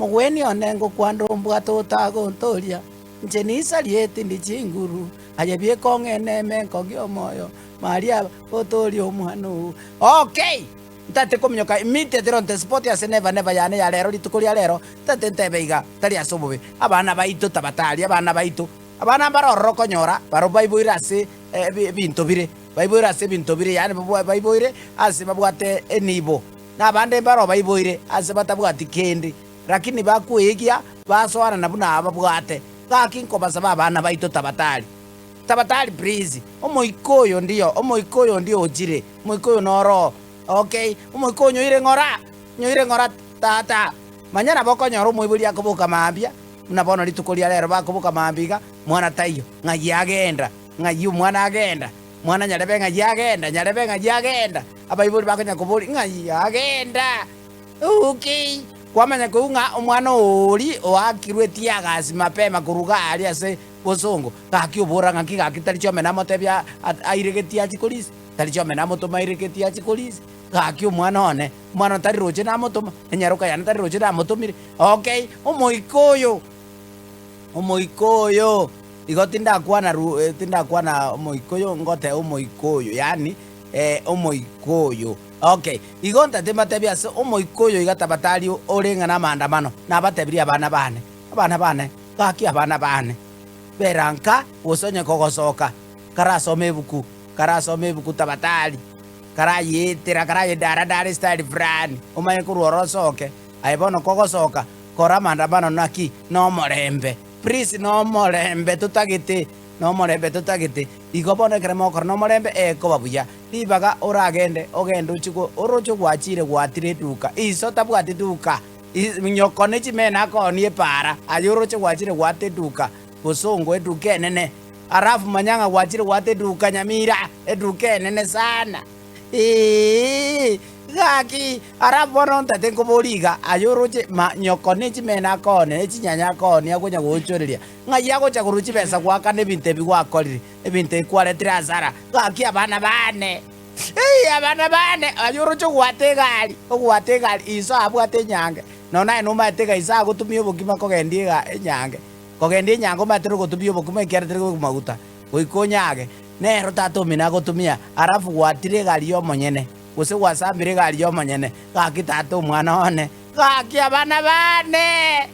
Mogwenia one ngokwana ombwate otagontoria, inche nisarie tindi chinguru, aye bieka ong'ene emenko gi'omoyo, Maria otorie omwana oo. Okay! Ntate kominyoka immediately on the spot ase never never yane ya rero rituko ria rero, ntate ntebe iga, tari ase obobe, abana baito tabatari abana baito, abana mbare ororo okonyora barobwo baiboire ase ebinto bire, baiboire ase ebinto bire yaani baiboire ase babwate enibo. Na abande mbaro baiboire ase batabwati kende, lakini bakwegia basoanana buna ababwate. Gaki nkobasaba abana baito tabatari. Tabatari please. Omoika oyo ndio, omoika oyo ndio ochire, omoika oyo noroo. Okay, omoika oyo nyoire ng'ora, nyoire ng'ora tata. Manya nabo okonyora omoibori akoboka mambia, buna bono rituko ria rero bakoboka mambia iga, mwana taiyo, ng'ai agenda, ng'ai omwana agenda. Mwana nyarebe ng'ai agenda, nyarebe ng'ai agenda. Abaibori bakonya koboria, ng'ai agenda? Uki! Kwamanya koigwa ng'a omwana oria oakirwe etiagasi mapema korwa iga aria ase bosongo, gaki obora ng'aki gaki tari chiombe namotebia aire getii achie korisia, tari chiombe namotoma aire getii achie korisia, gaki omwana one, omwana one tari roche namotoma, enyaroka yane tari roche namotomire. Okay, omoika oyo. Omoika oyo, igo tindakwana ru tindakwana omoika oyo ngoteba omoika oyo, yaani omoika oyo. Okay, igo ntate mbatebie ase omoika oyo iga tabatari ore ng'a namaandamano, nabatebirie abana bane, abana bane, gaki abana bane, bera nka gose onye kogosoka, karasome ebuku, karasome ebuku tabatari, karayeetera karayedara dara estyle fulani, omanye korwa oro osoke. Aye bono kogosoka, kora amaandamano naki? Nomorembe. Please nomorembe totagete, nomorembe totagete. Igo bono ekero mogokora nomorembe ekoba buya. Ribaga oragende, ogende ochie go oroche gwachire gwatire eduka, iso tabwati duka, nyoko ne chimena akoonie epaara, aye oroche gwachire gwata eduka, bosongo eduka enene, alafu manya ng'a gwachire gwata eduka Nyamira, eduka enene sana. Ee, gaki, ara bono ntate nkoborie iga, aye oroche ma nyoko ne chimena akoone, ne chinyanya akoone akonya goonchoreria, ng'ai agocha korwa chibesa goakana ebinto ebi gwakorire, ebinto ebi kwaretire hasara? Gaki abana baane, ei, abana baane, aye oroche ogwate egari, ogwate egari, iso abwate enyange, nonya naye nomaete iga iso agotumia obokima kogendia ega enyange, kogendia enyange omanyete rogotumia obokima ekiagera teri kobekwa maguta. Goika onyage, nero tata omino agotumia, alafu gwatire egari y'omonyene, gose gwasambire egari y'omonyene, gaki tata omwana one, gaki abana bane!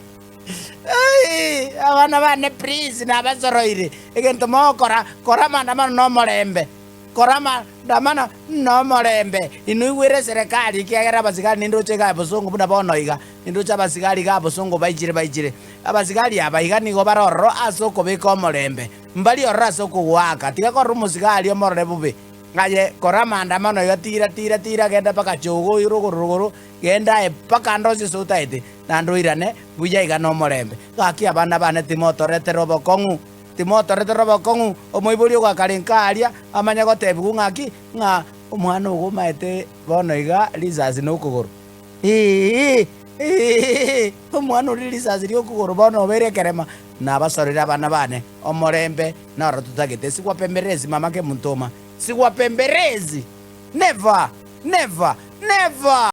Eii, abana bane please nabasoroire, egento mogokora, kora amaandamano nomorembe, kora amaandamano nomorembe, inwe igwere eserekari ekiagera abasigari nindoche iga bosongo buna bono iga, nindoche abasigari iga bosongo baichire baichire. Abasigari aba iga nigo bare ororo ase okobeka omorembe. Mbari ororo ase okogoaka. Tiga korora omosigari omorore bobe. Aye kora amaandamano iga tira tira tira genda mpaka chogo rogoro rogoro genda aye mpaka ande onsi ase otaete naende oirane buya iga nomorembe. Gaki abana bane timotoretera obokong'u timotoretera obokong'u omoibori ogakare nka aria amanye gotebigwa ng'aki ng'a omwana ogo omaete bono iga risasi nokogoro. Ee ee omwana oria risasi riokogoro bono obeire ekerema. Nabasorire abana bane, omorembe noro totagete. Sigwapemberezi mama kemuntoma, sigwapemberezi! Never! Never! Never!